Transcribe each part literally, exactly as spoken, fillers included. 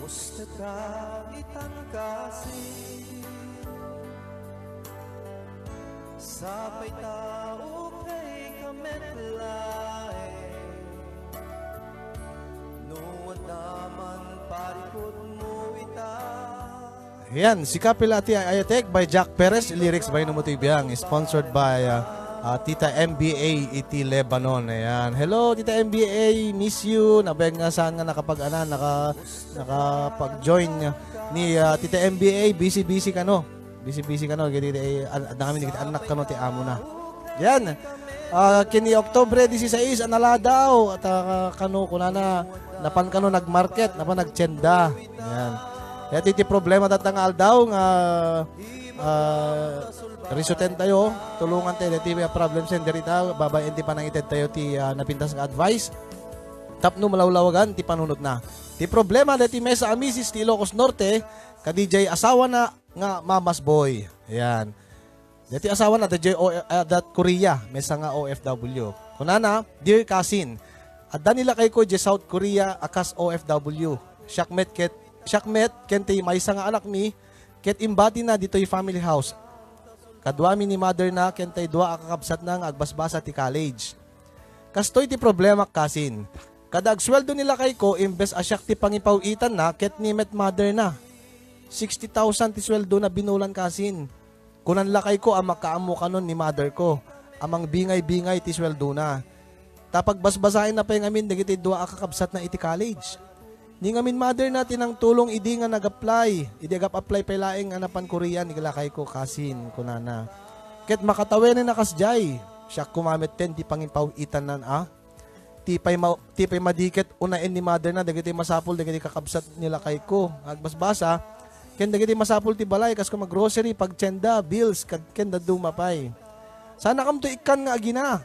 Gusto ka itan kasi. Sapay ta ukay ka met laeng. No adda man parikut mo ita. Yan, si Kapila ti Ay-ayatek by Jack Perez, lyrics by Numutoy Biang, sponsored by, ah, ah, Tita M B A iti Lebanon. Ayan. Hello, Tita M B A, miss you. Nabayag nga saan nga nakapag-anan, naka, nakapag-join ni, ah, Tita M B A, busy-busy kano. Busy-busy kano, giti, giti, an-, adda kami giti anak kano ti amo na. Yan. Ah, kini Oktubre disisais, a naladaw, at, ah, kano, kunana, napan kano nagmarket, napan nagtienda. Yan. Daytoy ti problema tatta nga aldaw nga, ah, resuten tayo, tulongan tayo, daytoy nga problem sender ita, babaen ti panangited tayo ti, ah, napintas nga advice. Tapno malawlawagan ti panunotna. Ti problema daytoy maysa a misis ti Ilocos Norte, kadi jay asawana nga Mama's boy. Ayan. Daytoy asawana, da jay O-, ah, dat Korea, maysa nga O F W. Kunana, "Dear cousin, adda ni lakayko jay South Korea a kas O F W. Siak met ket, siak met ken ti maysa nga anakmi, ket imbatina ditoy family house. Kaduami ni mother na ken tay dua a kakabsatna nga agbasbasa ti college. Kastoy ti problemak, cousin. Kada agsueldo ni lakayko, imbes a siak ti pangipaw-itanna, ket ni met mother na. Sixty thousand ti sueldo na binulan, cousin. Kunan lakayko a makaammo kanon ni mother ko a mangbingay-bingay ti sueldo na. Ta pagbasbasaenna pay ngamin dagiti dua a kakabsatna iti college. Ni ngamin mother na ti nangtulong idi nga nag-apply, idi agap-apply pay laeng nga napan Korea ni lakayko, cousin," kunana. "Ket makatawenenna kasdiay, siak koma metten ti pangipaw-itannan a. Ti pay ma-, ti pay madiket unaen ni mother na dagiti masapul dagiti kakabsat ni lakayko nga agbasbasa, ken dagiti masapul ti balay, kas koma grocery, pagtienda, bills, kad-, ken dadduma pay. Sanakamto ikkan nga agina.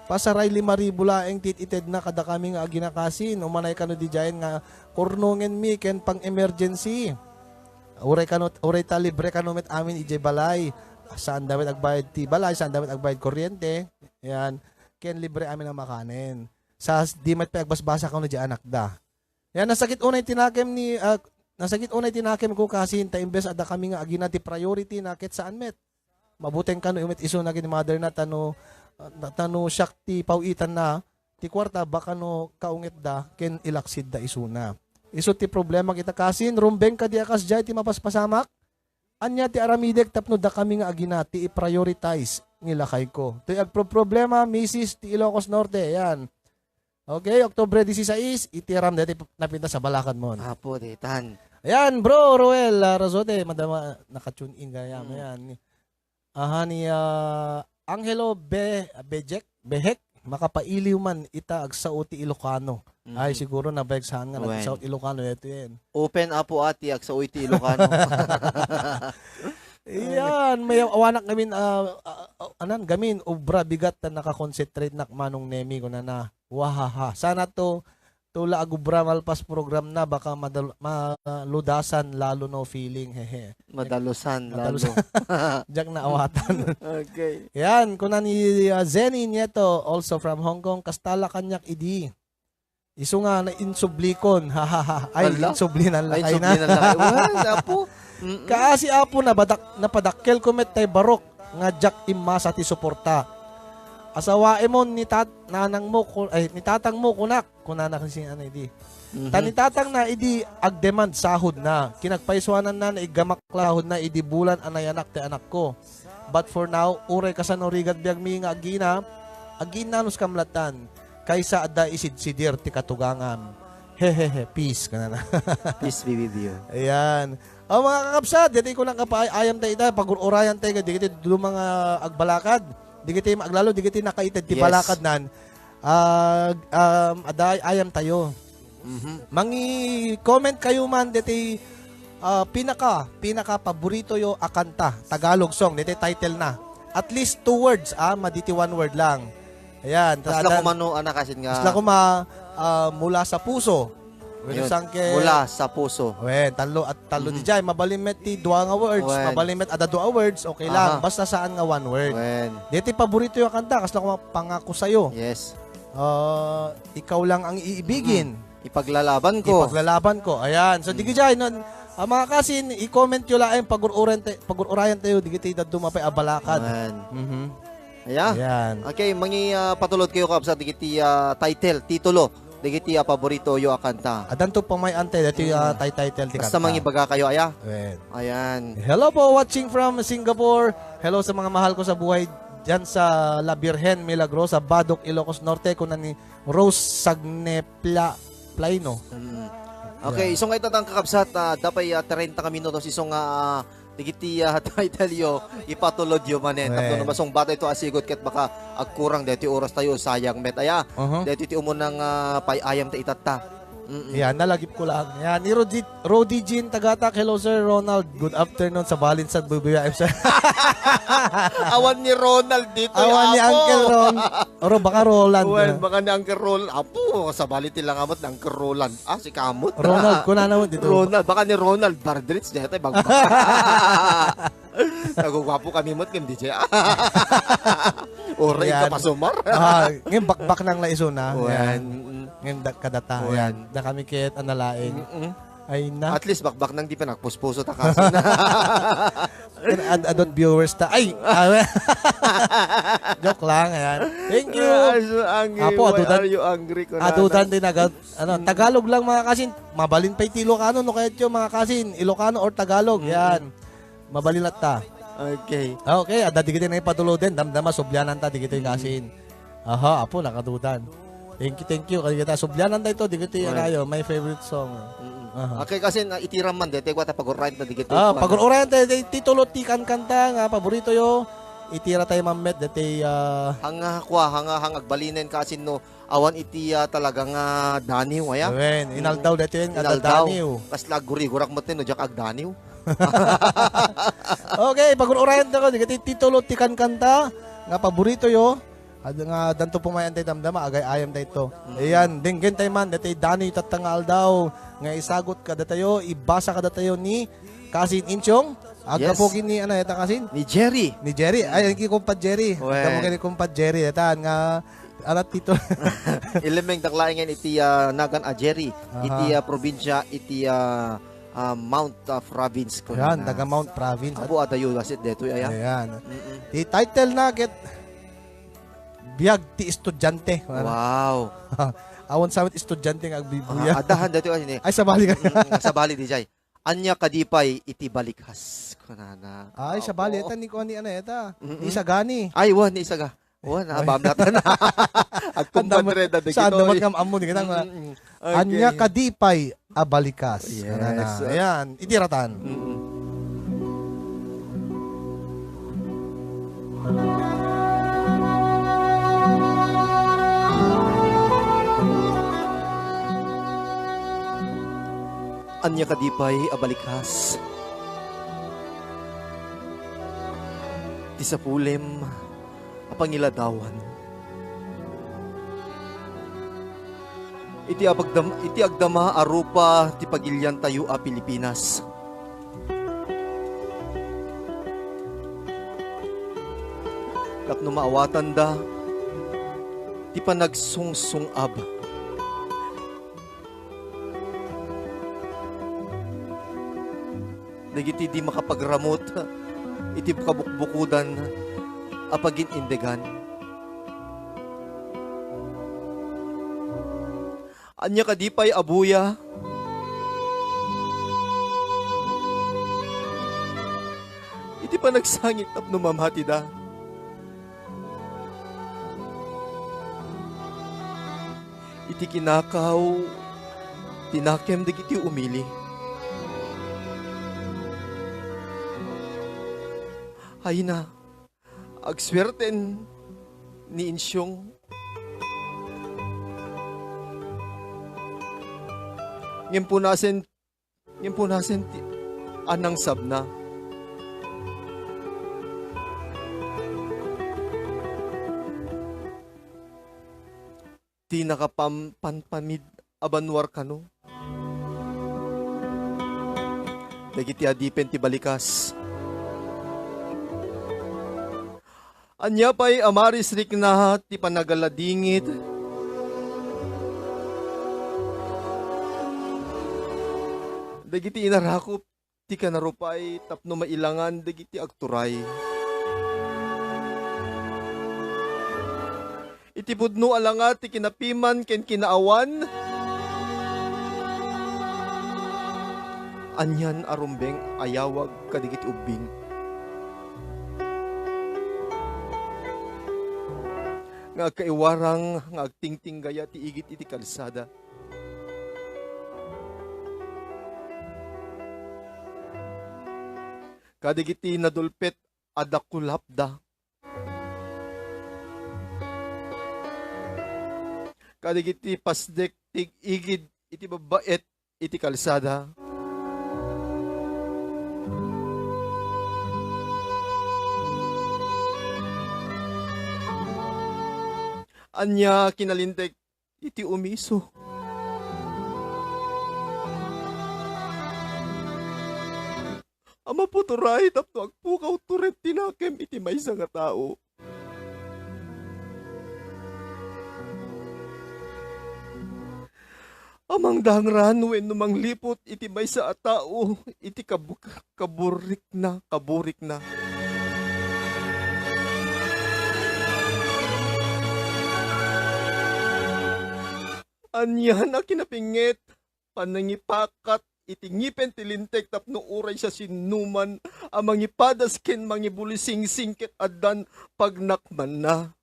Pasaray lima ribu laeng ti it-itedna kadakami nga agina, cousin. Umanay kano didiayen nga kurnongenmi ken pang-emergency. Uray kano, uray ta libre kano met amin idiay balay. Saanda met agbayad ti balay, saanda met agbayad kuryente." Yan. Ken libre amin a makanen. Sa, di met pay agbasbasa kano di anakda. Yan, nasakit unay ti nakem ni, ah, nasakit unay ti nakem ko, cousin, ta imbes adda kami nga agina ti priority na ket saan met. Mabuteng kano met isuna ken ni mother na tano, ah, tano siak ti paw-itanna ti kuarta, baka no kaungetda ken ilaksidda isuna. Isu ti problema kita, cousin, rumbeng kadi a kasdiay ti mapaspasamak? Ania ti aramidek tapno dakami nga agina ti i-prioritize ni lakayko? Toy agproproblema, misis ti Ilocos Norte. Yan. Okay, Oktubre disisais, itiram daytoy napintas a balakadmon. Apo, ditan. Ayan, bro, Roel, ah, Razote, madama, naka-tune in kaya mo Mm. yan. Aha ni, ah, Angelo Be-, Bejek, Behek, makapailiw man ita agsao ti Ilocano. Ay, Mhm. siguro nabayagsaan nga Wen. nagsao ti Ilocano, ito yan. Open, apo, ati, agsao iti Ilocano. Iyan, may awanak ngamin, ah, ah, ah, anan, gamin, obra bigat ta nakakonsentrate nak Manong Nemi, kunana, wahaha. Sana to, to la agubra malpas program na, baka madal-, maludasan lalo no feeling, hehe. Madalusan, Madalusan. lalo. Diak naawatan. Okay. Yan, kuna ni, ah, Zenny Nieto, also from Hong Kong, kasta la kaniak idi. Isu nga na insublikon, hahaha. Ay, Ala? insublinan la Ay, kayo na. insublinan la kayo. Well, apo. Mm-mm. Kaasi, apo, nabadak-, napadakkel ko met tay barok nga diak immasa ti suporta. Asawaemon ni tat-, nanang mo ku-, ay, ni tatang mo kunak, kunana kasi ano idi. Mhm. Ta ni tatang na idi agdemand sahod na. Kinagpaisuanan na naiggamak sahod na idi bulan a nayanak ti anak ko. But for now, uray kasano rigat biagmi nga agina, aginanus kamlatan, kaysa adda isidsidir ti katugangam. Hehehe, peace, kanana. Peace be with you. Ayan. O, mga kakabsat, dati ko nang kapaay-ayam tayo ita, pagur-urayan tayo, di kita dumang, ah, agbalakad, di kita aglalo, di kita nakaited ti Yes. balakad nan. Ah, um, aday ayam tayo. Mhm. Mangi-comment kayo man deti, ah, pinaka, pinaka paborito yo a kanta, Tagalog song, deti title na. At least two words, ah, maditi one word lang. Ayan, Kasla ta-, ta-, kumano, anak, asin nga kasla kuma, ah, Mula sa Puso. Wen, Ayun. sangke Mula sa Puso. Wen, talo at talo Mhm. di jay. Mabalin met ti dua nga words, Wen. mabalin met adda dua words, okay lang. Aha. Basta saan nga one word. Wen. Deti paborito yo a kanta, kasla kuma Pangako Sa'yo. Yes. Ah, Ikaw Lang ang Iibigin. Mm. Ipaglalaban ko. Ipaglalaban ko. Ayan. So, hmm, digiti ay, non, ah, mga kasin, i-comment yo laeng, pagur-uran tay-, pagur-urayan tayo, digiti dadduma pay a balakad. Ayan. Mhm. Aya? Ayan. Okay, mangi, ah, patulod kayo, kabsat, digiti, ah, title, titulo, digiti, ah, paborito yo a kanta. Adanto pamay-an tay, dati, ah, hmm, tay-, title ti kanta. Basta mangibaga kayo, aya? Ayan. Ayan. Hello po, watching from Singapore. Hello sa mga mahal ko sa buhay dyan sa La Virgen Milagrosa, Badoc, Ilocos Norte. Kuna ni Rose Sagne Pla-, Plaino. Mm. Okay, yeah, isu nga ita, kakabsat, ah, adda pay, ah, trenta ka minutos, isu nga, ah, digiti, ah, title yo, ipatulod yo manen. Tapno, well, no masungbat ito a sigot ket baka agkurang daytoy oras tayo, sayang met aya. Uh-huh. Daytoy ti umuna nga, ah, pay-ayam ta itatta. Mm-mm. Yan, nalagip ko lang. Yan, ni Rodi-, Rodi Jean Tagatak, "Hello, Sir Ronald. Good afternoon. Sabalin sa bubuya, sir." Awan ni Ronald dito, awan ni Apo. Uncle Ron. Oro, baka Roland, well, ah, baka ni Uncle Roland. Apo, sabali ti langamot ni Uncle Roland. Ah, si Kamot. Ronald, kunana mo dito. Ronald, baka ni Ronald Bardrich, dito, bag-, Nagugwapo kami met ngem D J. Oray ka, ayan, pasumar. Ah, ngem bakbak nang la isuna. Ayan. Ayan. Mm-mm. Ngem da-, kadata. Ayan. Ayan. Da kami ket analaing. Mm-mm. Ay na. At least bakbak nang di pa nagpuspuso ta kasin. Ad-, adon viewers ta. Ay! Ah, joke lang, ayan. Thank you. Ah, so angry. Apo, why adudan, are you angry, kunana? Adudan din agad. Ano, mm, Tagalog lang, mga kasin. Mabalin pay ti Ilocano, no, kayatyo, mga kasin. Ilocano or Tagalog, mm-mm, yan. Mabalin latta. Okay. Okay, adda digiti nangipatulod din. Damdama, sublianan ta digiti, mm, kasin. Aha, apo, nakadudan. Thank you, thank you. Kaya kita, sublianan ta ito, digiti, right, anayo, my favorite song. Mm-mm. Aha. Okay, kasin, ah, itiram man, dete, kwa ta pag-right na digiti. Ah, kwa pag-right ta, dete, titulo ti kankanta nga paborito yo. Itira tayo, Mammet, dete, ah, hanga, kwa, hanga, hang agbalinen, kasin, no, awan iti, ah, talaga nga daniw, aya? Awen, mm, inaldaw daytoy nga inaldaw. Daniw. Kasla aggurigurak met no, diak agdaniw. Okay, pagur-urayan ta ko, digiti titulo ti kankanta nga paborito yo. Ad-, nga danto pumayan tay damdama, agay-ayam dayto. Mm. Ayan, denggen tay man, daytoy daniw tatta nga aldaw, nga isagot kadatayo, ibasa kadatayo ni Kasin Insyong, aggapu, yes, ken ni, ano, eta kasin? Ni Jerry. Ni Jerry. Ay, ang kumpad Jerry. Wen. Aggapu ken ni kumpad Jerry, eta, nga, anak tito. Ilimeng dakla ingen iti, ah, nagan a Jerry. Aha. Iti, ah, probinsya, iti, ah, ah, Mount, ah, Province, yan, kunana. Taga Mount Province. Apo, adayo, lasit detoy, aya. Ayan. Mm-mm. Ti title na, ket Biag ti Estudyante, kunana. Wow. Awan sa met estudyante nga agbibuya. Ah, adahan detoy, ano, eh. Ay, sabali ka. Mm-mm, sabali, di jay. Ania kadi pay iti balikas? Kunana. Ay, sabali, apo. Eta ni kuan ni ano, eta. Mm-mm. Ni Sagani. Ay, wa, ni Saga. Wa, ay, nabamlatan. Agkumpadre da, saan dagitoy. Damat nga ammo, di kita nga. Mm-mm. Okay. Ania kadi pay a balikas? Yes. Kunana. Ayan, iti ratan. Mm-mm. Ania kadi pay a balikas? Ti sapulem a pangiladawan. Iti apagdam-, iti agdama a rupa ti pagiliantayo a Pilipinas. Tapno maawatanda ti panagsungsung-ab dagiti di makapagramut iti kabukbukodan a pagin-indegan. Ania kadi pay a buya iti panagsangit tapno mamatida? Iti kinakaw ti nakem dagiti umili. Hayna, agsuerten ni Insyong. Ngem punasen Ngem punasen ti anangsabna. Ti nakapam-, panpamid a banua kano dagiti adipen ti balikas. Ania pay a marisrikna ti panagaladingit Dagiti inarakop ti kanarupay tapno mailangan dagiti agturay. Iti pudno a langa ti kinapiman ken kinaawan, anian a rumbeng a yawag kadagiti ubbing. Nga agkaiwarang nga agtingtinggaya ti igid iti kalsada. Kadagiti nadulpet a dakulapda. Kadagiti pasdek ti igid iti babbaet iti kalsada. Ania kinalinteg iti umiso a maputuray tapno agpukaw tured ti nakem iti maysa nga tao. A mangdangran wenno mangliput iti maysa a tao iti kabu-, kaburikna, kaburikna. Anian a kinapinget, panangipakat iti ngipen ti linteg tapno uray siasinoman a mangipadas ken mangibulisengseng ket addan pagnakmanna.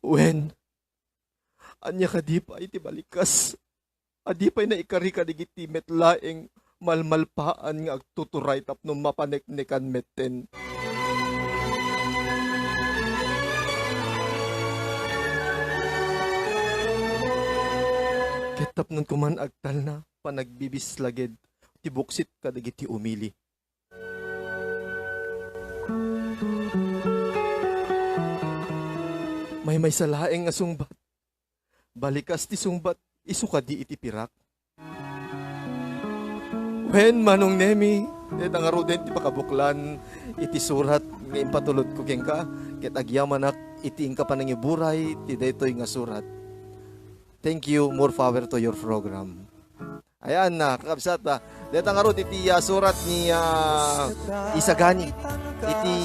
Wen, ania kadi pay ti balikas a di pay naikari kadagiti met laeng malmalpaan nga agtuturay tapno mapaneknekan metten. Ket tapnon kuman agtalna, panagbibislaged ti buksit kadagiti umili. Maymaysa laeng nga sungbat. Balikas ti sungbat, isu kadi iti pirak? Wen, Manong Nemi, dayta ngaruden ti pakabuklan iti surat nga impatulodko kenka, ket agyamanak iti inka panangiburay ti daytoy nga surat. Thank you, more power to your program. Ayan na, kakabsat, ah. Deta ngarud iti, ah, surat ni, ah, Isagani iti,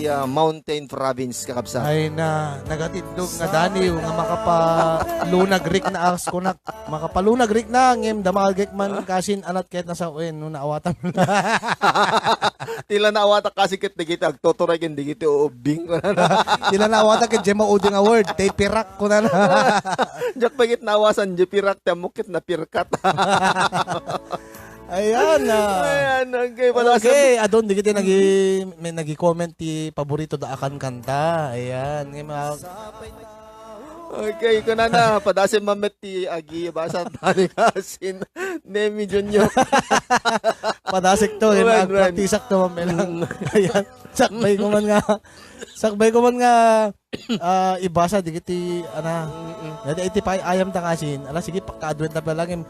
ah, Mountain Province, kakabsat. Ay na, nagatindog nga Daniw nga makapalunag rikna as kunak. Makapalunag rikna, ngem damagek man kasin anat ket nasawen no naawatan. Tila naawatan kasi ket dagiti agtuturay ken dagiti uubbing. Tila naawatan ket diay mauding a word, tay pirak kunana. Diak pay ket naawasan, diay pirak, ti ammok ket napirkat. Ayan, ah. Ayan, okay, pala sa Okay, adun, di kita nagi-, may nagi-comment ti paborito da akan kanta. Ayan, nga mga Okay, kunana, padasem man met ti agi, basa tani kasin, Nemi Junior. Padasek to, eh, Wen, wen. Magpraktisak to, Ma'am Elang. Mm. Ayan, sakbay ko man nga, sakbay ko man nga, ah, ibasa, di kiti, ana, Mm-mm. dati iti pay ayam ta kasin, ala, sige, pagka-adwent na pala, ngem,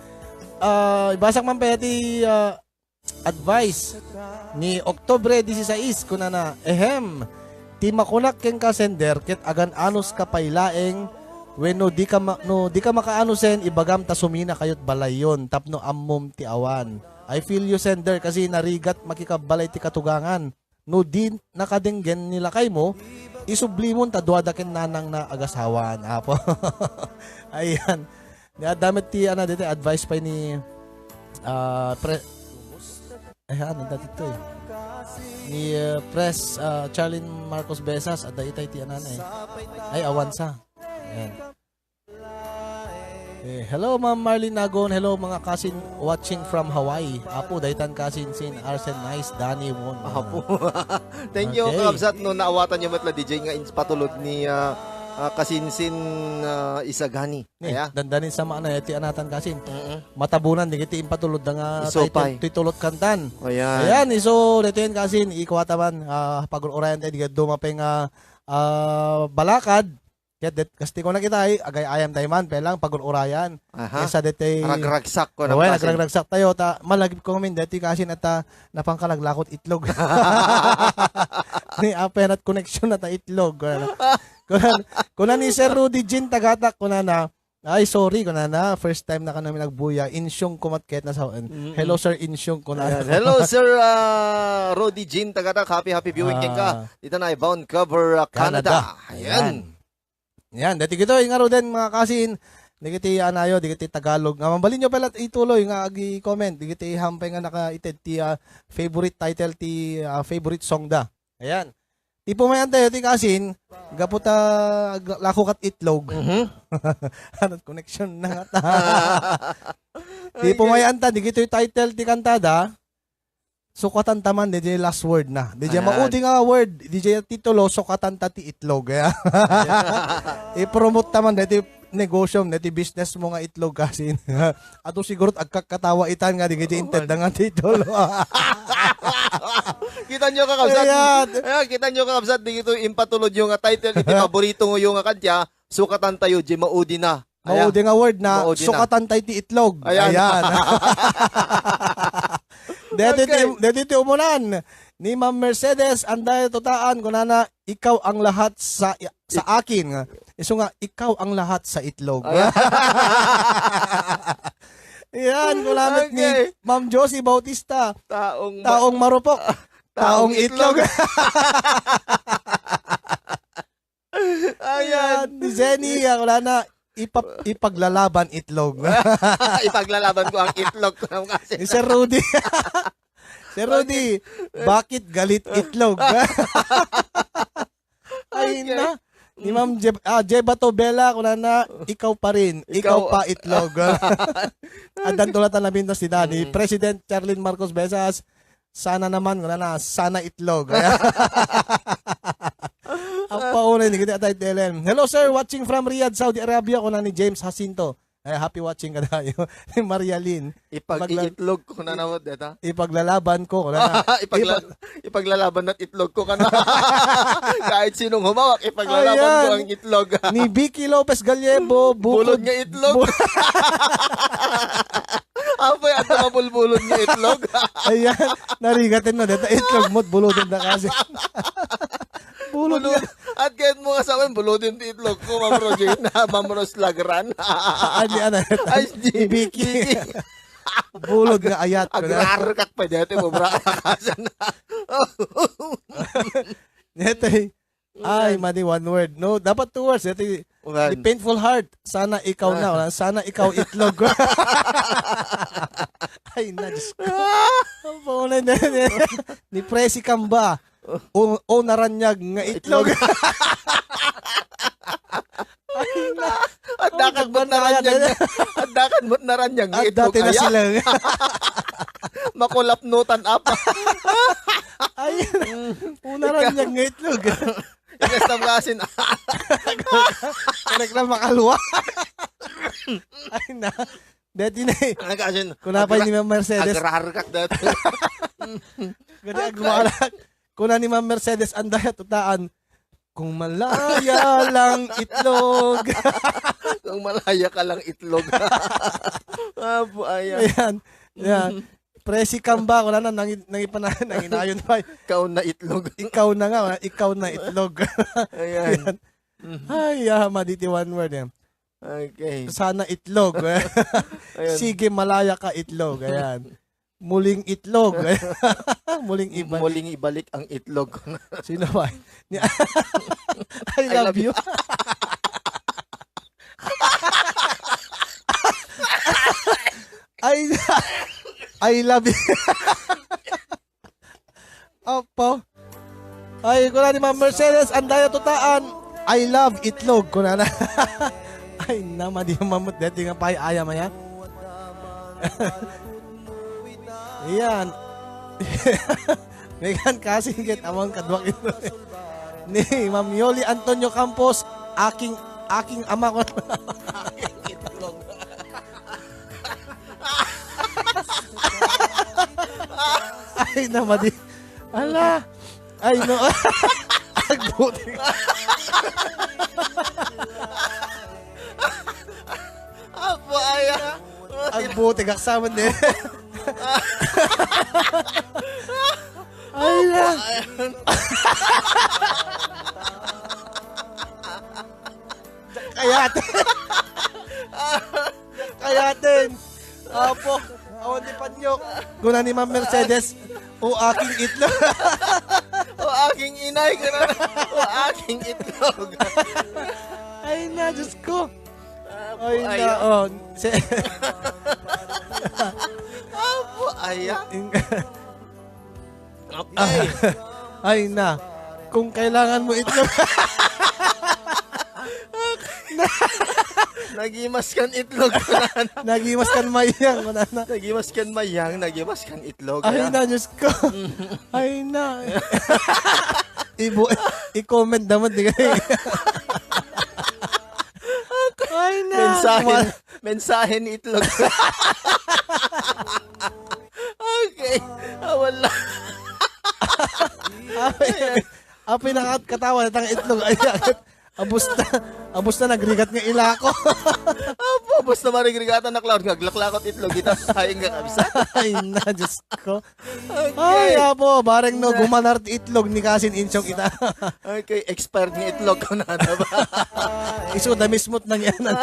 ah, ibasak man pa ti, ah, advice ni Oktubre disisais, kunana, ehem, ti makunak kenka, sender, ket agan-anuska pay laeng, wenno di ka ma-, no di ka makaanusen, ibagam ta sumina kayot balayyon tapno ammom ti awan. I feel you, sender, kasi narigat makikabbalay ti katugangan. No di nakadenggen ni lakaymo, isublimon ta duada ken nanangna agasawaan, Apo. Ayan. Ni adda met ti, ano, dito, advice pa ni, ah, pre-, eh, ano, dati to, eh. Ni, ah, Pres, ah, Charlene Marcos Besas, adda itay ti, ano, eh. Ay, awan sa. Ayan. Eh, hello, Ma'am Marlene Nagon. Hello, mga kasin watching from Hawaii. Apo, daytan kasinsin, Arsen Nice, Danny Won. Apo. Thank you, Okay. Kabsat, no, naawatan niyo met la D J nga inspatulod ni, ah, ah, kasinsin, ah, Isagani. Ni, Aya? dandanin sa maana, ti anatan kasin. Mm-mm. Matabunan, di kiti impatulod da nga Iso tay pay. ti tulot kantan. Ayan. Ayan, iso, dito yan kasin, ikuha taman, ah, pag-urayan tayo, di ka dumapay nga, ah, balakad. Ket det-, kasti ko na kita, ay, agay-ayam tayo man, pelang pag-urayan. Aha. Kesa detay Ragragsak ko na Oy, kasin. nagragragsak tayo, ta, malagip ko ngamin, dati kasi nata, napangkalaglakot itlog. Ni apenat connection na ta itlog. Ano? Kunan, kunan ni Sir Rudy Jean Tagatak, kunana, "Ay, sorry," kunana, "first time na kanamin agbuya, insyong kumat ket nasawen." Mm-mm. Hello, Sir Insyong, kunana. Ayan. Hello, Sir, ah, Rudy Jean Tagatak. Happy, happy viewing Ah. kenka. Dita na, Bound Cover, ah, Canada. Canada. Ayan. Ayan. Ayan, dati kito, yung araw din, mga kasin, dagiti anayo, dagiti Tagalog. Nga, mabalin nyo pala ituloy nga agi-comment, dagiti hampay nga nakaited ti, ah, favorite title ti, ah, favorite song da. Ayan. Ti pumayan tayo, ti kasin, gapu ta ag-, lako kat itlog. Mhm. Anong connection na nga ta? Ti Ay, pumayan ta, di gito'y title ti kantada, sukatan ta man, di last word na. Di Ayan. maudi nga word, di titulo, sukatan ta ti itlog. Ayan. I-promote ta man, dati negosyo, dati business mo nga itlog kasin. Ato siguro agkakkatawa itan nga di giti Oh, inted man. nga titulo. Kita nyo, kakabsat. Ayan. Ayan, kita nyo, kakabsat, di ito impatulod yung nga title, iti paborito mo yung nga kantya, sukatan tayo, di maudi na. Ayan. Maudi nga word na, Maudi na. sukatan tayo ti itlog. Ayan. Ayan. Deti Okay. ti, deti ti umunan. Ni Ma'am Mercedes, anday tutaan, kunana, "Ikaw ang lahat sa, sa akin." Isu nga, "Ikaw ang lahat sa itlog." Ayan. Yan, kunamit ni Okay. Ma'am Josie Bautista. Taong ma- Taong marupok. Taong Taong itlog. itlog. Ayan. Ayan, ni Jenny, ah, wala na. Ipap-, ipaglalaban itlog. Ipaglalaban ko ang itlog ko naman kasi. Ni Sir Rudy. Sir Rudy, Bakit? bakit galit itlog? Ay, Okay. na. Ni Ma'am Jeb-, ah, Jeba Tobela, kuna na, "Ikaw pa rin. Ikaw Ikaw pa itlog." Adan tulatan na bintas ni Dani. Mm. President Charlene Marcos Besas, "Sana naman," kuna na, "Sana itlog." Ang paunay ni Gidi Atay T L M. "Hello, sir. Watching from Riyadh, Saudi Arabia," kuna ni James Jacinto. Ay, happy watching kadayo. Ni Maria Lynn. Ipag-, Ipagla-, iitlog ko na naman, deta. Ipaglalaban ko, kuna na. Ipagla-, Ipag- ipaglalaban na't itlog ko, kana. Kahit sinong humawak, ipaglalaban Ayan. ko ang itlog. Ni Vicky Lopez Gallego, Bulod bukod nga itlog. Bu- Apoy, at mabulbulod nga itlog. Ayan, narigatin na, deta itlog mo't bulodon na kasi. Bulod Bulod. nga. At kahit mo nga sa akin, bulodin ti itlog ko, Ma'am Rogina, Ma'am Rose Lagran. Ani, ana, Ay, di, Ibiki. Ibiki. Bulod nga ayat, kuna. Agrarkak pa dati mo, bra. Dati, ay, Ayan. madi, one word. No, dapat two words. Dati, Ulan. the painful heart. Sana ikaw na, Ah. wala. Sana ikaw itlog. Ay, na, Diyos ko. Ah. Ang paunay na yan, eh. Ni Presi Kamba. O, o naranyag nga itlog. Itlog. Ay, na. At Ay, dakat mo't nagbanayad, naranyag eh. nga, at dakat mo't naranyag nga At itlog, dati na aya. sila. Makulapnutan apa. Ay, Mm. o naranyag nga itlog. Ikas tam kasin. Correct lang, makalwa. Ay, na. Dati na eh. Ang kasin, Kuna pa agra-, ni Ma'am Mercedes. agrarkak dati. Gani Agray. agwalak. Kuna ni Ma'am Mercedes, andaya tutaan. "Kung malaya lang itlog." Kung malaya ka lang itlog. Apo, ayan. Ayan. Ayan. Mhm. Presi Kamba, wala na, nangi-, nangipana-, nanginayon pa. Ikaw na itlog. Ikaw na nga, wala, ikaw na itlog. Ayan. Ayan. Mhm. Ay, ah, maditi one word, eh. Okay. Sana itlog. Ayan. Sige, malaya ka itlog. Ayan. Muling itlog. Muling ibalik. Muling ibalik ang itlog. Sino ba? Ni-, I I love love you. you. I, I love you. Opo. Ay, kuna ni Ma'am Mercedes, andaya tutaan. "I love itlog," kuna na. Ay, naman, di mamut, dati nga pay, ayam, aya. Iyan. Megan, kasingkit, amang kaduak ito. Ni Ma'am Yoli Antonio Campos, aking, aking ama ko. Aking itlog. Ay, namadi. Ala. Ay, no. Agbuti. Apo, ay, ah. Agbuti, kaksaman din. Ay, na. Ayan. Kayat. Kayaten. Apo, awan ti panyok. Kuna ni Ma'am Mercedes, "O aking itlog." "O aking inay," ka na. "O aking itlog." Ay na, Diyos ko. Apo, ay na, ayan. Oh. Si- Apo, ayan. Okay. Ay na. Kung kailangan mo itlog. Nagimas kan itlog, kunana. Nagimas kan mayang, kunana. Nagimas kan mayang, nagimas kan itlog, ay na, Diyos ko. Ay na. Ibu-, i-comment naman, di kayo. Ay na. Mensahe, mensahe ni itlog. Okay. Ah, wala. Apoy, apoy, nakakatawa, natang itlog. Ay, abusta, abusta, nagrigat nga ilako. Apo, basta marigrigatan na cloud, ngaglaklakot itlog, ita, ay, nga kabisa. Ay na, Diyos ko. Okay. Ay, apo, bareng no, gumanar ti itlog ni Kasin Insyong ita. Okay, expired nga itlog, kunana ba? Isu, damismot nang yanan.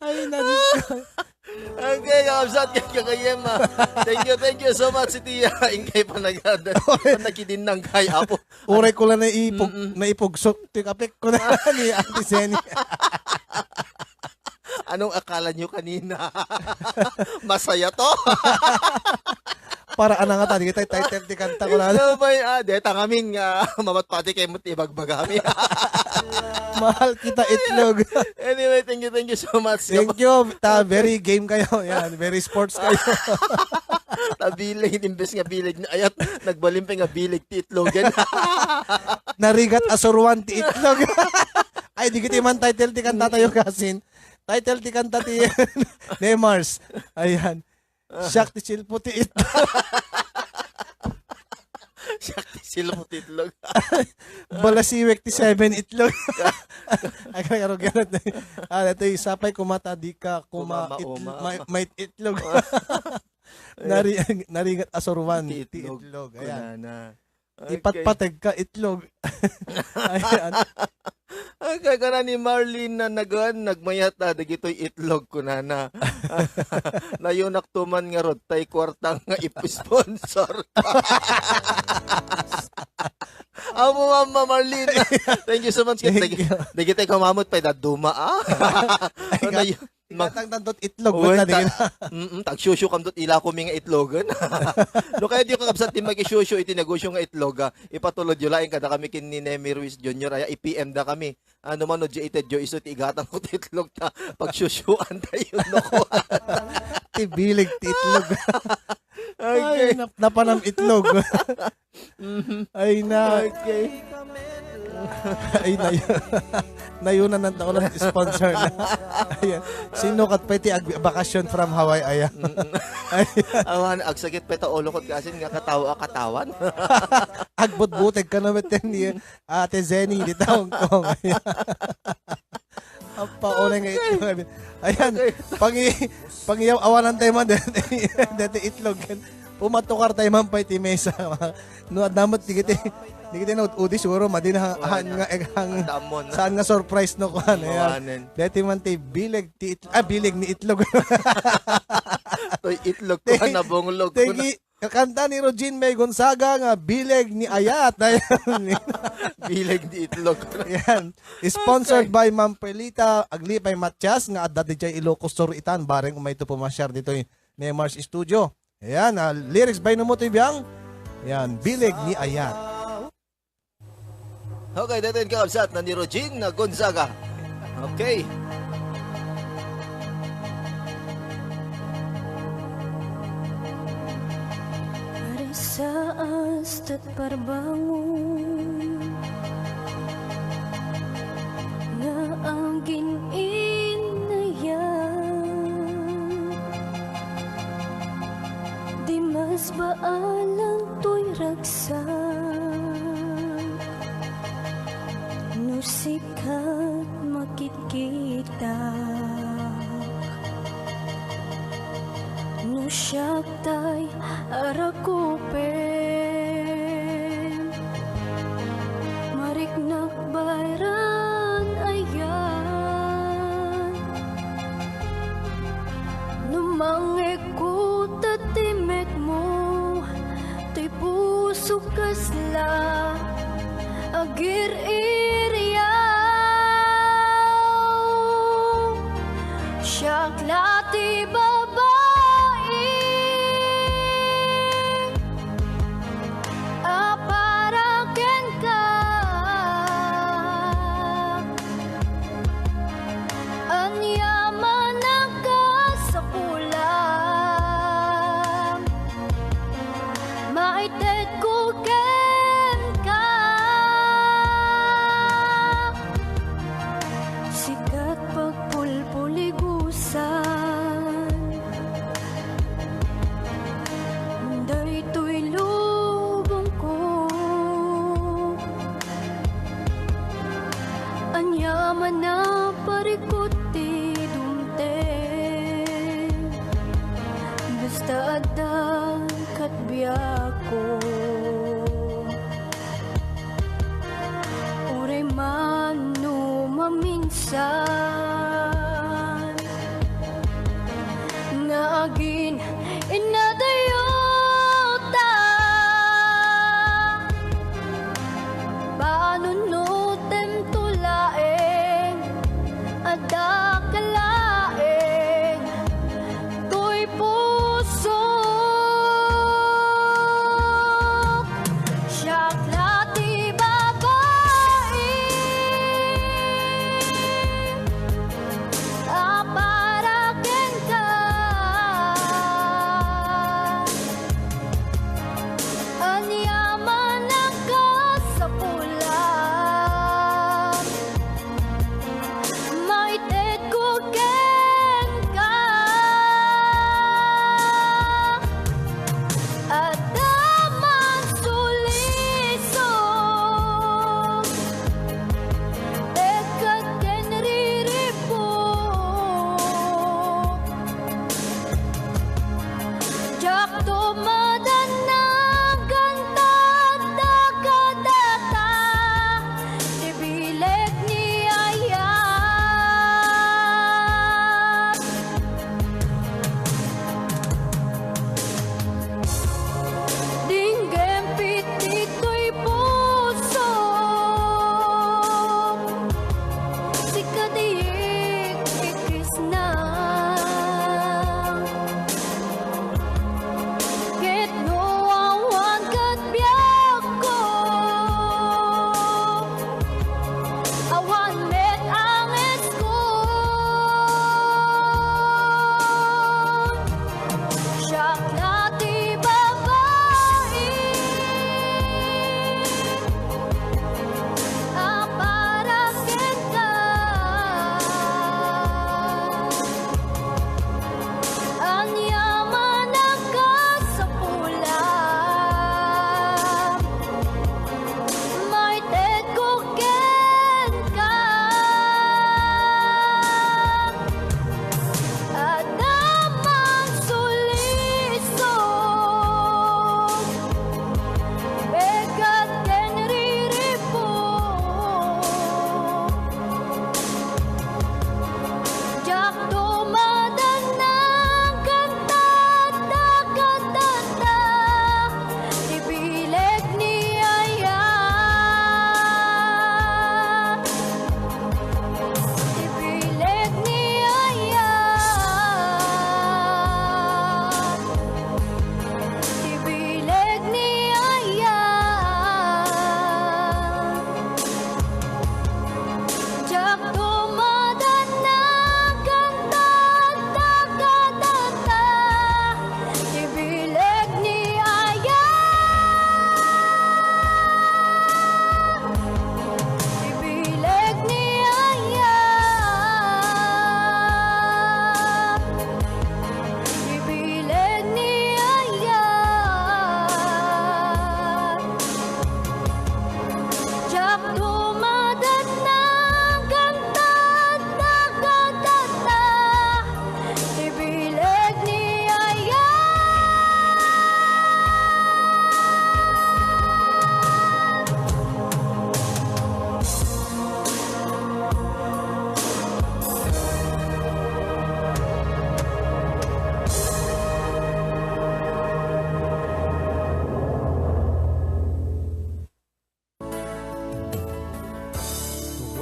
Ay, na, Diyos ko. Okay, kakabsat, kakayem, ah. Thank you, thank you so much, iti, ah, ingkay panagada. Panakidinnang kay Apo. Uray ko lang naipug-, naipugsok ti kapek ko na ni Ate Zenny. Anong akala nyo kanina? Masaya to? Para anang ata, di kita title ti kanta ko na. Ito ba yung, ah, deta kami nga, mamatpati kayo mo ti ibagbagami. Mahal kita itlog. Anyway, thank you, thank you so much. Thank you. Ta, very game kayo. Yan, very sports kayo. Ta bilig, imbes nga bilig na ayat, nagbalim pa nga bilig ti itlogen. Narigat asuruan ti itlog. Ay, di kita man title ti kanta tayo, kasin. Title ti kanta ti Nemars. Ayan. Siak ti silpo ti itlog. Siak ti silpo ti itlog. Balasiwek ti seven itlog. Ay, kaya, kaya, kaya, ah, ito yung sapay kumata, di ka kuma, Kumama, it-, uma. May, may itlog. Nari-, narigat asuruan Ti ti itlog. itlog. Ayan. Kunana. Okay. Ipatpateg ka, itlog. Ayan. Ay, kagana ni Marlene na nagan, nagmayat na, dagitoy itlog, kunana. Nayunak tuman nga rod, tay kwarta nga ip-sponsor. Amo, Mama Marlene. Thank you so much. Thank Dagi-, you. Dagitoy kamamot pay daduma, ah. Ay, Nayu-, Mag- Igatang tantot itlog, Uy, wait lang, ta-, di na. Mm-mm, tagsyusyo kamtot ila kami nga itlogan. No kaya di kakabsat ti makisyusyo iti negosyo nga itlog, ah, ipatulod yo laeng kada kami ken ni Nemi Ruiz Junior, ay, i-P M da kami. Ano man, no, di ited yo iso ti igatang ko ti itlog ta pagsyusyoan tayo, no, ko. Ti bilig ti itlog. Okay. Ay, nap-, napanam itlog. Mhm. Ay na. Okay. Ay na yun. Nayunan ng taon ang sponsor na. Ayan. Sino kat pa iti ag-, bakasyon from Hawaii, ayan. Mm-mm. Ayan. Awan, agsakit pa ito ulo ko, kasin nga katawa, katawan. Agbutbuteg ka na met ni Ate Zenny, di ta Hong Kong. Ayan. Apa, unay nga itlog. Ayan. Okay. Pangi-, pangiyaw-awanan tayo man dati, dati itlog. Pumatukar tayo man pa iti mesa. No, adamot, di kita, di kita na ud-udi, siguro, madi na hang, Wala hang na. nga, eh, hang, Ang damon na. saan nga surprise no, kuhan. Ayan. Iwanan. Dati man ti bileg ti it-, ah, bileg ni itlog. Toy itlog ko, Thank, nabunglog ko thank na. you. Kakanta ni Rogine May Gonzaga nga Bileg ni Ayat. Ayan. Bileg ni itlog. Yan. Sponsored Okay. by Ma'am Perlita Aglipay Matias nga adda diay Ilocos Sur itan, bareng umayto pumasyar ditoy Nemars Studio. Ayan, ah, lyrics by Numutoy Biang. Yan, Bileg ni Ayat. Okay, daytoy kakabsat na ni Rogine Gonzaga. Okay. Arisaas tat parbangon nga agin-innayan. Di mas baalan toy ragsak no sikat makitkitak. No siak tay arakupen, mariknak bayran ay Yaman a parikut ti dumteng, basta adda kat biagko. Uray man no maminsan nga agin-inadayota, panunutem to laeng, adda ka laeng toy puso. Siak la ti babai a para kenka. Ania man a kasapulan, maitedko kenka. Adda man sulisog, tekka ken riribuk. Diak tumadan a kanta kadata, ti bileg ni ayat. Dinggem piti toy puso, sika diay ikisna. Ket no awan ket biagko, awan met angesko. Siak la ti babai a para kenka. Ania man a kasapulan, maitedko kenka. Adda man sulisog, tekka ken riribuk. Diak tumadan a kanta kadata, ti bileg ni ayat. Ti bileg ni ayat. Ti bileg ni ayat. Diak tumadan a kanta kadata, ti bileg ni ayat. Ti bileg ni ayat. Ti bileg ni ayat. Diak tumadan a kanta kadata, ti bileg ni ayat.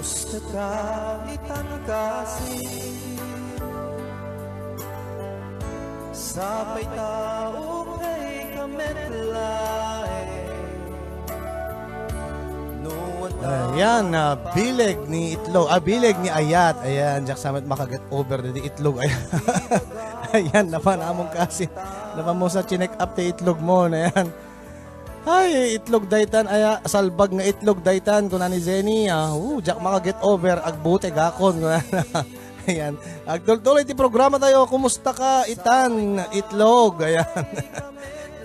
Kumusta ka, itan kasi? Sapay ta okay ka met laeng. No, ayan, ah, bileg ni itlog, ah, bileg ni ayat. Ayan, diak sa met maka-get over didi itlog. Ayan. Ayan, napan amon kasi. Napan mo sa chinek up ti itlog mo, ayan. Ay, itlog daytan, aya, salbag nga itlog daytan, kuna ni Zenny, ah, "Oh, diak maka-get over, agbuteg akon," kuna. Ayan. Agtultuloy ti programa tayo. Kumusta ka, itan? Itlog. Ayan.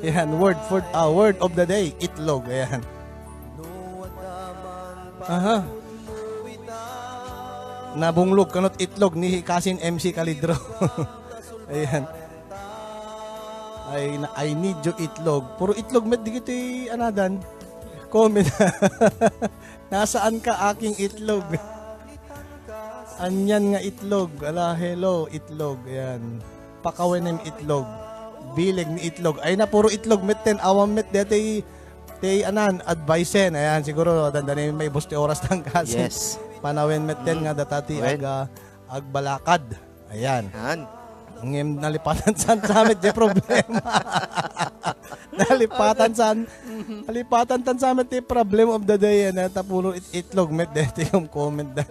Ayan, word for, ah, word of the day, itlog. Ayan. Aha. Nabunglog kanut itlog ni Kasin M C Calidro. Ayan. Ay, na, I need you itlog. Puro itlog met digiti anadan. Comment. Nasaan ka aking itlog? Anyan nga itlog. Ala, hello, itlog. Ayan. Pakawenem itlog. Bileg ni itlog. Ay na, puro itlog metten. Awan met deti ti anan, advice-en. Ayan, siguro, dandani may bus ti oras tangkasin. Yes. Panawen metten nga data ti Wen. Ag, ah, agbalakad. Ayan. Yan. Ngem nalipatan san sa met di problema. Nalipatan san, nalipatan tan sa met ti problem of the day, ano, ta puro it-, itlog met deti yung comment da.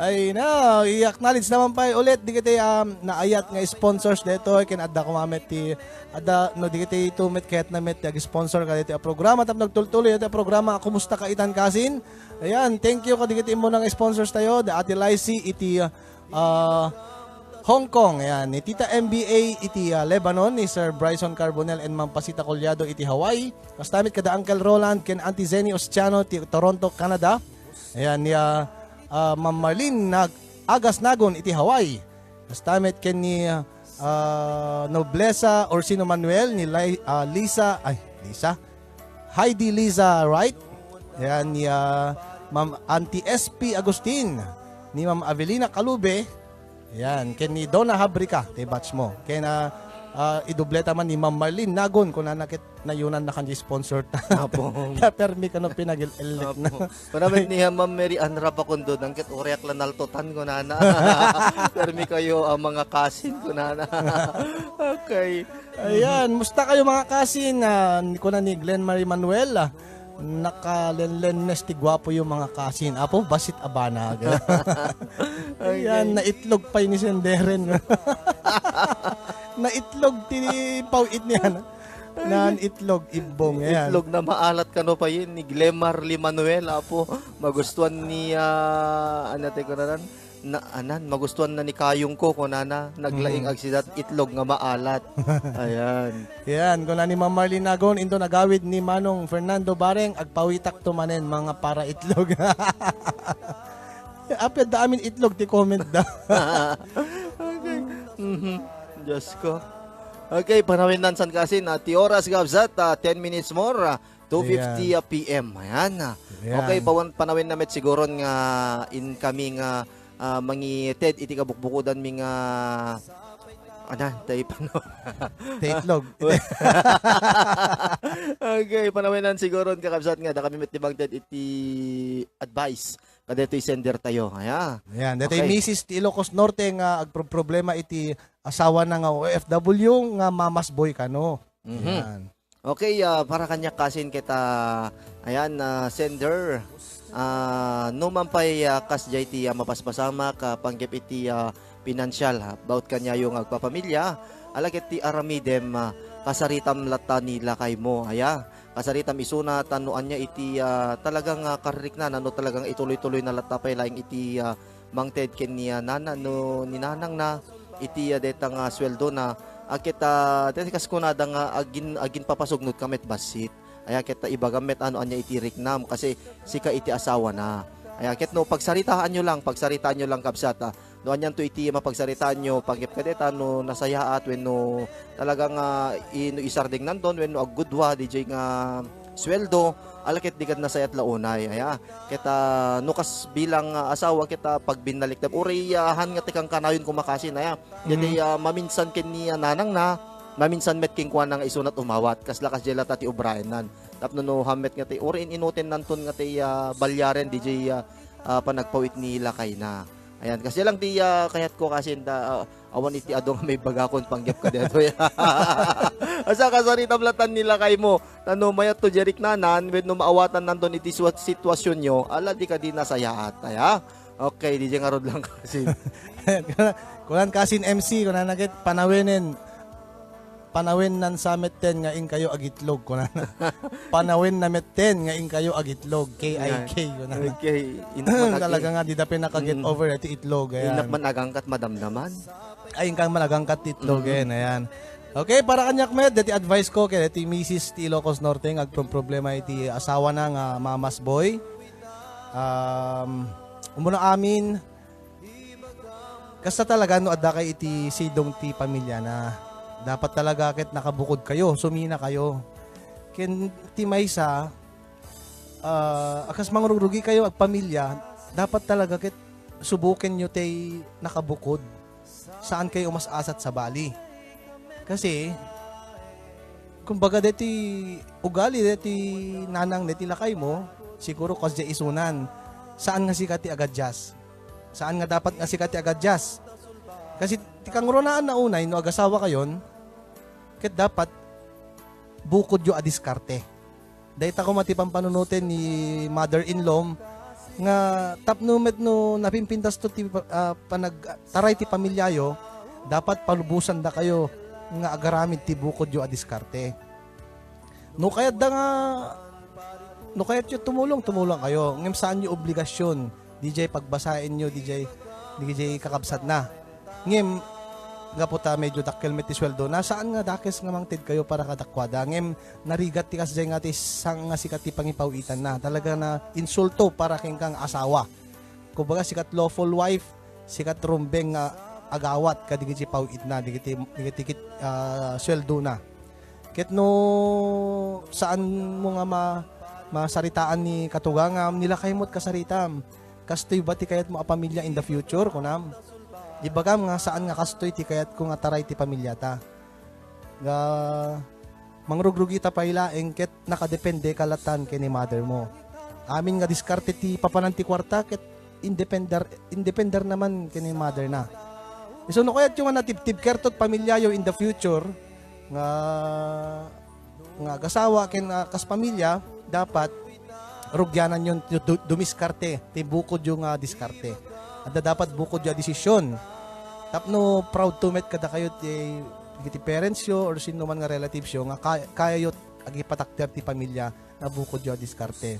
Ay na, i-acknowledge naman pa ulit, di kita, um, naayat nga sponsors dito, ken adda kumamet ti, adda, no, di kita ito met, kahit na met, ag-sponsor ka dito a programa, tapno nagtultuloy ito a programa, kumusta ka itan kasin? Ayan, thank you ka di kita imo nga sponsors tayo, da Ate Lysy, iti, uh, Hong Kong, ayan, ni Tita M B A iti, ah, Lebanon, ni Sir Bryson Carbonell and Ma'am Pasita Collado iti Hawaii. Kastamit kada Uncle Roland ken Auntie Zenny Ostiano ti Toronto, Canada. Ayan, ni, ah, ah, Ma'am Marlene Nag-, Agas Nagon iti Hawaii. Kastamit ken ni, ah, Noblesa Orsino Manuel, ni Lai-, ah, Lisa, ay, Lisa? Heidi Liza Wright. Ayan, ni, ah, Ma'am Auntie S P Agustin, ni Ma'am Avelina Calube. Ayan, ken ni Donna Habrica, ti batch mo. Ken, ah, ah, idubleta man ni Ma'am Marlene Nagon, kunana ket nayunan na kanji sponsor ta. Apo. Ta permi kano pinagil-elek na. Apo. Kunana met ni, ah, Ma'am Mary Ann Rabacondo, nangket ureak la naltotan, kunana. Permi kayo, ah, mga kasin, kunana. Okay. Ayan, musta kayo, mga kasin? Ah, kuna ni Glenn Marie Manuel, ah, nakalenlennes ti guapo yung mga kasin. Apo, basit a banag. Ayan, naitlog pay ni senderen. Naitlog ti pawit niya. Nan itlog, ibbong, ayan. Itlog na maalat kano pay ni Glenn Marie Manuel, apo. Magustuhan ni, ah, ano, te, kunanan? Na, anan, magustuhan na ni kayong ko, kunana, naglaing Mm. agsidat itlog nga maalat. Ayan. Yan, kuna ni Ma'am Marlene Nagon, into nagawid ni Manong Fernando Bareng, agpawitak to manen, mga para itlog. Apia da amin itlog ti comment da. Okay. Mhm. Diyos ko. Okay, panawen nan san kasin, ah, ti oras gabsat, ah, ten minutes more, ah, two fifty, Ayan. ah, P M. Ayan. ah. Ayan. Okay, pawan-, panawen na met siguron nga incoming, ah, ah, mangited iti kabukbukodan mi nga, ana, tayo pano. Ti itlog. Okay, panawen nan siguron kakabsat nga, da kami met ti bangted iti advice. Kadetoy sender tayo. Aya. Ayan, detoy Okay. misis ti Ilocos Norte nga agproproblema iti asawa na nga O F W nga mamasboy kano. Mhm. Ayan. Okay, ah, para kaniak kasin ket, ah, ayan, ah, sender, ah, no man pay, ah, kasdiay ti, ah, mapaspasamak, ah, panggep iti, ah, pinansial, ha, about kaniayo nga agpapamilya, ala ket ti aramidem, ah, kasaritam latta ni lakaymo, aya, kasaritam isuna, ta no ania iti, ah, talagang, ah, karrikna, no talagang ituloy-tuloy na latta pay laeng iti, ah, mangted ken ni, ah, nana-, no, ni nanangna, iti, ah, deta nga sweldona, a ket, ah, deta kas kunada nga agin-, aginpapasugnod ka met bassit. Aya ket, ah, ibagam met, ano, ania iti riknam, kasi sika iti asawana. Aya ket no, pagsaritaanyo lang, pagsaritaanyo lang, kabsat, ah, no anianto iti mapagsaritaanyo, panggep kadeta, no nasayaat, wenno talaga nga i-, no isardeng nanton, wenno aggudua, diay nga sweldo, ala ket di kad nasayaat la unay. Aya, ket, ah, no kas bilang, ah, asawa, ket, ah, pagbinnalekdam, uray, ah, han nga ti kankanayon koma kasin, aya, Daytoy, ah, maminsan ken ni, ah, nanangna, maminsan met kenkuana nga isunat umawat. Kasla kasdiay latta ti obraennan. Tapno no hammet nga ti, uray in-inuten nanton nga ti, ah, balyaren, diay, ah, ah, panagpawit ni lakayna. Ayan, kasdiay lang ti, ah, kayatko kasin ta, ah, awan iti adu nga maibagakon panggep kadetoy. Asa kasaritam latta ni lakaymo. Ta no mayatto diay riknanan, wenno maawatan nanton iti sua-, situasionyo, ala di kadi nasayaat, aya? Okay, diay ngarud lang kasin. Kunan kasin M C, kunana ket, panawenen, panawen nan sa metten nga inkayo agitlog, kunana. Panawen na metten nga inkayo agitlog, K I K, Yan. kunana. Okay, inak man agi- Talaga nga, di da pinaka-get Mm. over ti itlog, ayan. Inak man agangkat madamdaman. Ay, inkang man agangkat ti itlog, Mm. ayan, ayan. Okay, para kaniak met, deti advice ko, kay deti misis ti Ilocos Norte, nga agpro-, problema iti asawa na nga mamas boy. Um, umuna amin, Kasta talaga no adda kay iti sidong ti pamilya na. Dapat talaga ket nakabukod kayo, sumina kayo. Ken ti maysa, ah, akas mangrurugi kayo agpamilya, dapat talaga ket subuken nyo tay nakabukod. Saan kayo umas-asat sa bali. Kasi, kumbaga, deti ugali, deti nanang, deti lakay mo, siguro kas di isunan, saan nga sika ti agadjas? Saan nga dapat nga sika ti agadjas? Kasi ti kangrunaan na unay, no agasawa kayon, ket dapat bukod yo a diskarte. Dayta koma ti pampanunoten ni mother-in-law nga tapno met no napimpintas to ti, ah, panag-, taray ti pamilyayo, dapat palubosan da kayo nga agaramid ti bukod yo a diskarte. No kayat da nga, no kayat yo tumulong, tumulong kayo. Ngem saan yo obligasyon, D J, pagbasain yo, D J, D J kakabsat na. Ngem, gapu ta medyo dakkel met ti sweldo na, saan nga dakes nga mangted kayo para kadakuada. Ngem, narigat ti kasdiay nga ti sang nga sikat ti pangipaw-itan na. Talaga na insulto para ken kang asawa. Kumbaga, sikat lawful wife, sikat rumbeng nga agawat kadagiti paw-itna, dagiti, dagiti kit-, ah, sweldo na. Ket no saan mo nga ma-, masaritaan ni katugangam, nilakay mo't kasaritam. Kastoy ba ti kayat mo a pamilya in the future, kunam? Ibagam nga saan nga kastoy ti kayat ko nga taray ti pamilyata. Nga mangrugrugita pay laeng ket nakadepende ka latan ken ni mother mo. Amin nga diskarte ti papanan ti kuarta ket independer, independer naman ken ni mother na. Isu no kayat yo nga natibtib kerto ti pamilya yo in the future, nga, nga agasawa ken, ah, kas pamilya, dapat rugianan yon ti du-, dumiskarte, ti bukod yo nga diskarte. Adda dapat bukod yo a desisyon. Tapno proud to met kada kayo ti, ti parents yo or sino man nga relatives yo nga kay-, kaya yo agipatakder ti pamilya nga bukod yo a diskarte.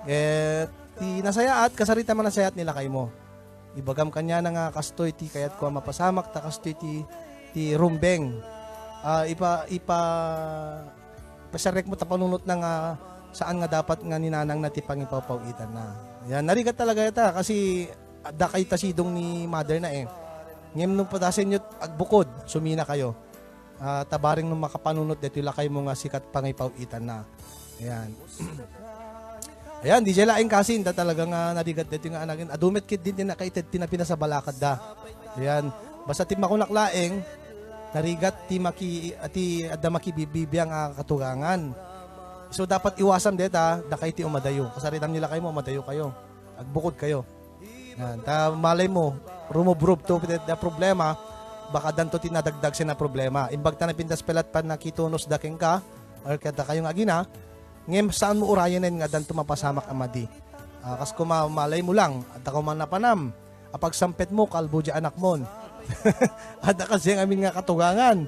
Eh, ti nasayaat, kasarita man nasayaat nilakay mo. Ibagam kaniana nga kastoy ti kayatko a mapasamak, ta kastoy ti, ti rumbeng. Ah, ipa-, ipa-, pasarek mo ta panunot na nga saan nga dapat nga ninanang na ti pangipawpaw-itan na. Yan, narigat talaga ita kasi adda kay ta sidong ni mother na eh. Ngem no padasen yo agbukod, sumina kayo. Ah, tabaring no makapanunot detoy lakay mo nga sikat pangipaw-itan na. Ayan. Ayan, D J laeng kasi, inda talaga nga narigat detoy nga anagen. Adu met ket din ti nakaited ti napinasabalakad da. Ayan. Basta ti makunak laeng, narigat ti maki-, ti adda makibibibiang a katugangan. So, dapat iwasam deta, dakay ti umadayo. Kasaritam ni lakay mo, umadayo kayo. Agbukod kayo. Yan. Ta malay mo, rumubrub to ti, ti problema, baka danto ti nadagdag sina problema. Imbag ta napintas pelat pa nakitunos da kenka, or kada kayo nga agina, ngem saan mo urayanen nga danto mapasamak a madi. Ah, kas kuma, malay mo lang, adda ko man napanam, a pagsampet mo, kalbo di anak mon. Adda kasi ang amin nga katugangan.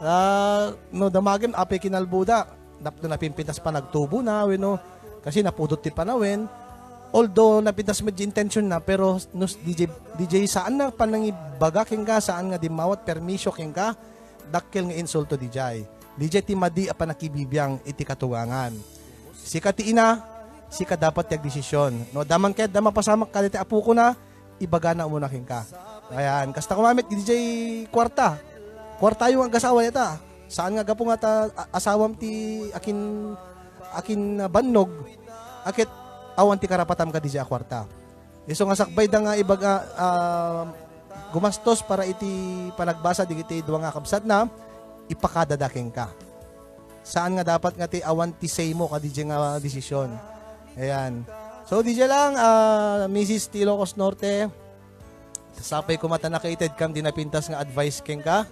Ah, no damagem, apay kinalbo da. Dap-, no napimpintas pa nagtubo na, wenno, kasi napudot ti panawen. Although napintas met di intention na, pero no s-, D J, D J saan na panangibaga kenka, saan nga dimmawat permiso kenka, dakkel nga insulto D J. D J ti madi a panakibibiang iti katugangan. Sika ti ina, sika dapat ti agdesisyon. No, daman kayat da mapasamak kaditi apoko na, ibagana umuna kenka. Ayan, kasta kumamit, D J kuarta. Kuartayo nga agasawa dayta. Saan nga gapu nga ta a-, asawam ti akin, akin, ah, bannog, a ket awan ti karapatam ka D J a kuarta. Isu nga sakbay da nga ibaga, ah, gumastos para iti panagbasa digiti dua nga kabsatna, ipakada da kenka. Saan nga dapat nga ti awan ti say mo ka D J nga desisyon. Ayan. So, D J lang, ah, Missus ti Ilocos Norte, sapay koma ta nakaited kam di napintas nga advice kenka.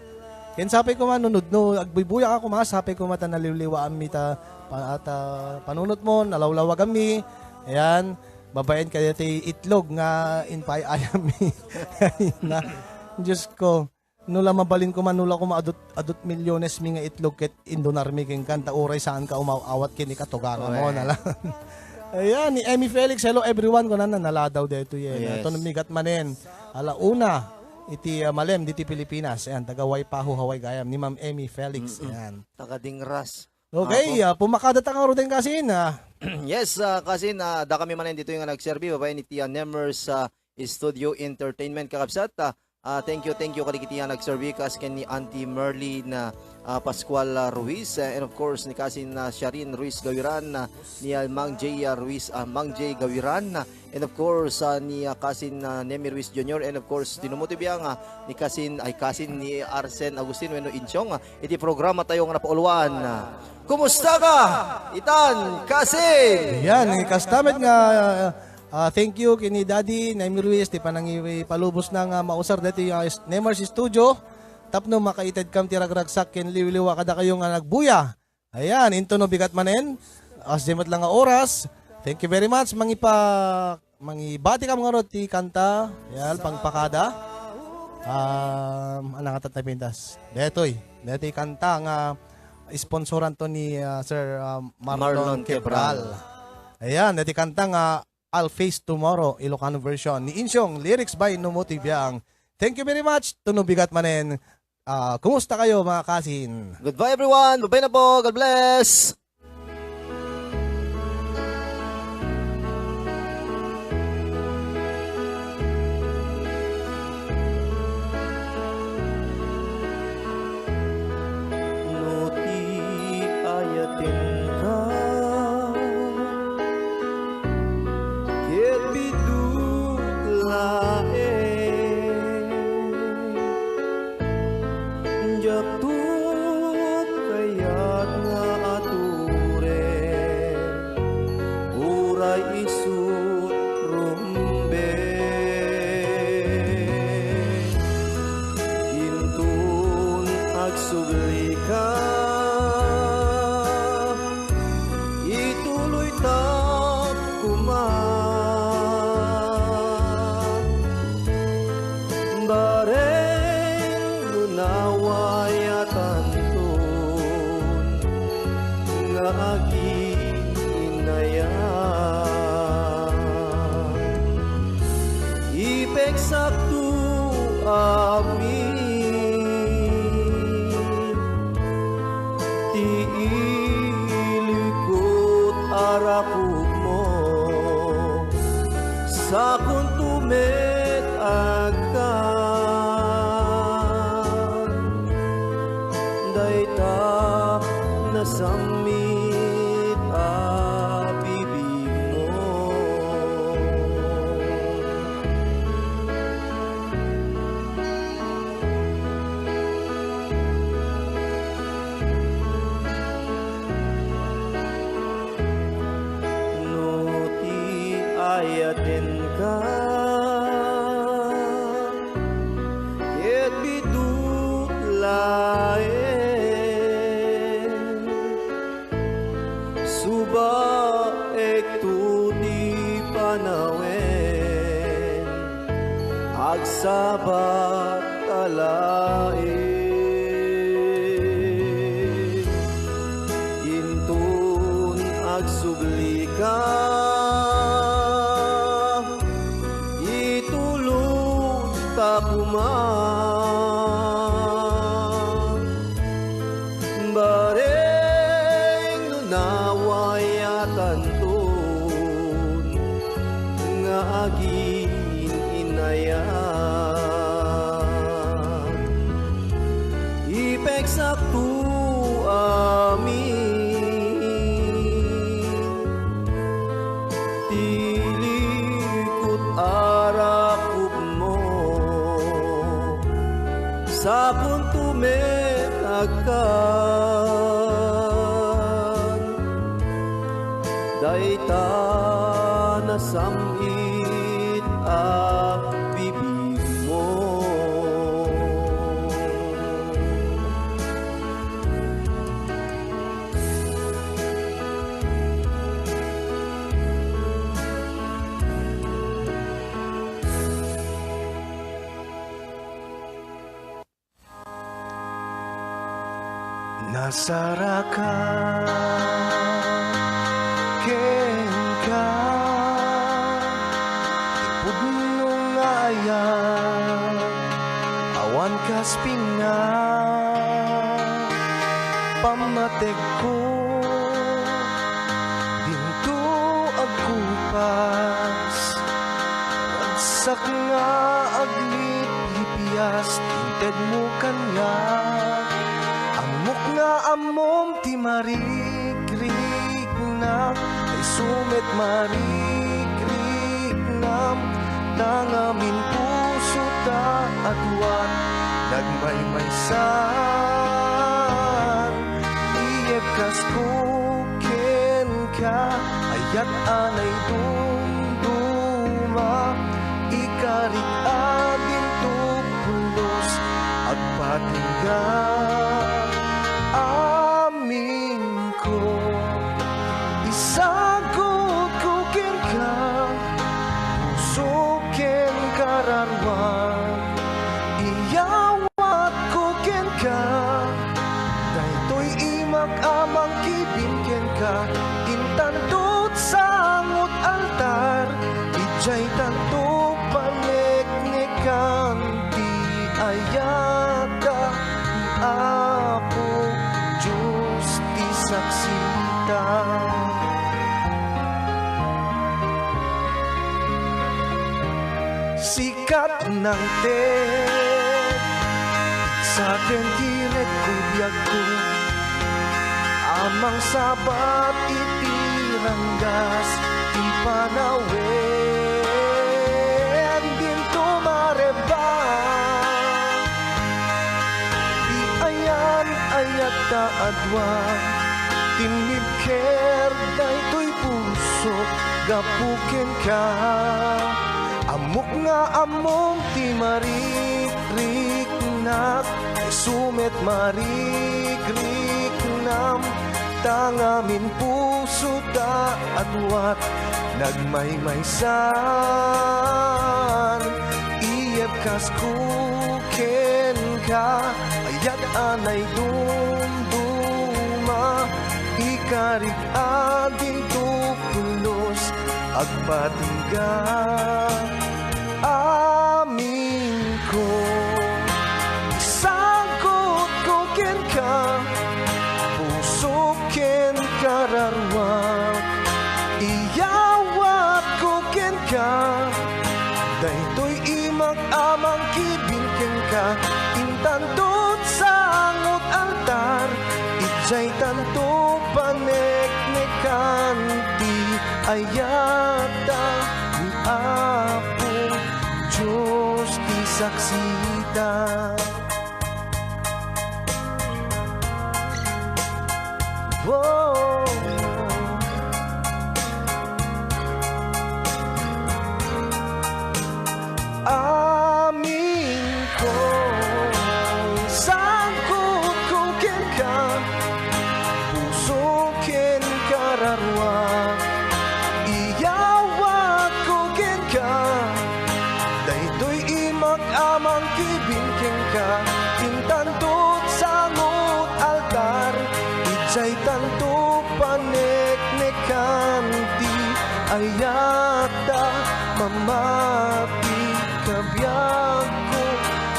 Ken sapay koma no, no, no, agbuybuya ka koma, sapay koma ta naliwliwaanmi ta, pa-, ta panunot mo, nalawlawaganmi. Ayan. Babaen kadaytoy itlog nga inpaay-ayam mi. Na, Diyos ko, no la mabalin ko man, no la ko maadut, adut milyones mi nga itlog ket indonarmi kenka, ta uray saan ka umaw-awat ken ikatugangan mo, Oy. na lang. Ayan, ni Emmy Felix, "Hello everyone," kunana, naladaw daytoy, eh. Yes. Aton migat manen. Ala una, iti, ah, Malem, diti Pilipinas. Ayan, taga Waipahu, Hawaii gayam, ni Ma'am Emmy Felix. Mm-mm. Ayan. Taga Dingras. Okay, Apo. ah, pumakada ta nga ruden kasin, ah. Yes, ah, kasin, ah, da kami manen ditoy nga nagserbi, babaen iti, ah, Nemers, ah, Studio Entertainment, kakabsat, ah, Ah, thank you, thank you kadagiti a nagserbi kas ken ni Auntie Merlin, ah, ah, Pascual, ah, Ruiz, ah, and of course, ni kasin, ah, Sharin Ruiz Gawiran, ah, ni, ah, Mang Jay, ah, Ruiz, ah, Mang Jay Gawiran, ah, and of course, ah, ni, ah, kasin, ah, Nemi Ruiz Junior, and of course, tinumuti biang, ah, ni kasin, ay kasin ni Arsen Agustin wenno Insyong, ah, iti programa tayo nga napauluan. Ah, kumusta ka, itan, kasin? Yan, eh, kasta met nga, ah, thank you kini Daddy Nemi Ruiz, ti panangipalubos na nga mausar dati, ah, is-, Nemar's Studio. Tapno makaitedkam ti ragragsak ken liwliwa kadakayo nga nagbuya. Ayan, into no bigat manen. As di met lang nga oras. Thank you very much. Mangipa-, mangibati kam ngarud ti kanta. Yan, pangpakada. Um, anang atat na pintas. Detoy. Detoy kanta nga sponsoran to ni, ah, Sir, ah, Marlon Marlon Quebral. Quebral. Ayan, detoy kanta nga I'll Face Tomorrow, Ilocano version. Ni Insyong, lyrics by Numuti Biang. Thank you very much. Tuno bigat manen. Ah, kumusta kayo, mga kasin? Goodbye, everyone. Bye-bye na po. God bless. No ti ayatenka, ket biduak laeng. Diak kayat nga aturen, uray isu't rumbeng. Inton agsublika, ituloyta koma. Bareng no nawayatanton nga agin-innayan, ipegsakto amin ti ilikot a rakupmo. Sakonto met agka dayta nasammit a bibigmo. No ti ayatenka, ket biduak laeng, subaekto ti panawen, agsabat a laeng. Inton agsublika, itulodta koma. Bareng no nawayatanton nga agin-innayan, ipegsakto amin ti likot a rakupmo. Sakonto met agka dayta nasam-it a bibigmo. Nasaraka kenka ti pudno nga ayat, awan kas pinna pammategko. Dinto agkupas, ragsak nga aglipli. pias ti intedmo kaniak. Ammok nga ammom ti marikriknak, ta isu met marikriknam, ta ngamin pusota a duat nagmaymaysan. Iyebkasko kenka, ayat a naidumduma, ikarik a dinto pulos, agpatingga aminko. Isagutko kenka, puso ken kararua, iyawatko kenka, daytoy imak a mangkibin kenka, intanto sangot altar, idiay tanto paneknekan ti ayat a ni Apo Dios ti saksita. Sika ti nangted, saken ti rekko, biagko, a mangsabat iti ranggas ti panawen, dinto marebba ti ayan-ayatta a dua. Tinnibker daytoy pusok gapu kenka. Ammok nga ammom ti marikriknak, isu met marikriknam, ta ngamin pusota a duat nagmaymaysan. Iyebkasko kenka, ayat a naidumduma, ikarik a dinto pulos, agpatingga aminko. Isagutko kenka, puso ken kararua, iyawatko kenka, daytoy imak a mangkibin kenka, intanto sangot altar, idiay tanto paneknekan ti ayat a ni Apo Dios ti saksita. Oh. Aminko, isagutko kenka, puso ken kararua, iyawatko kenka, daytoy imak a mangkibin kenka, intanto sangot altar, idiay tanto paneknekan ti ayat a mamati kabiagko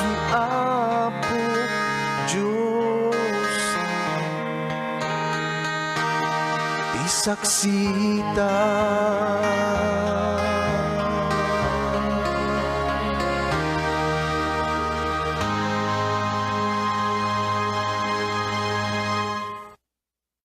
ni Apo Dios ti saksita.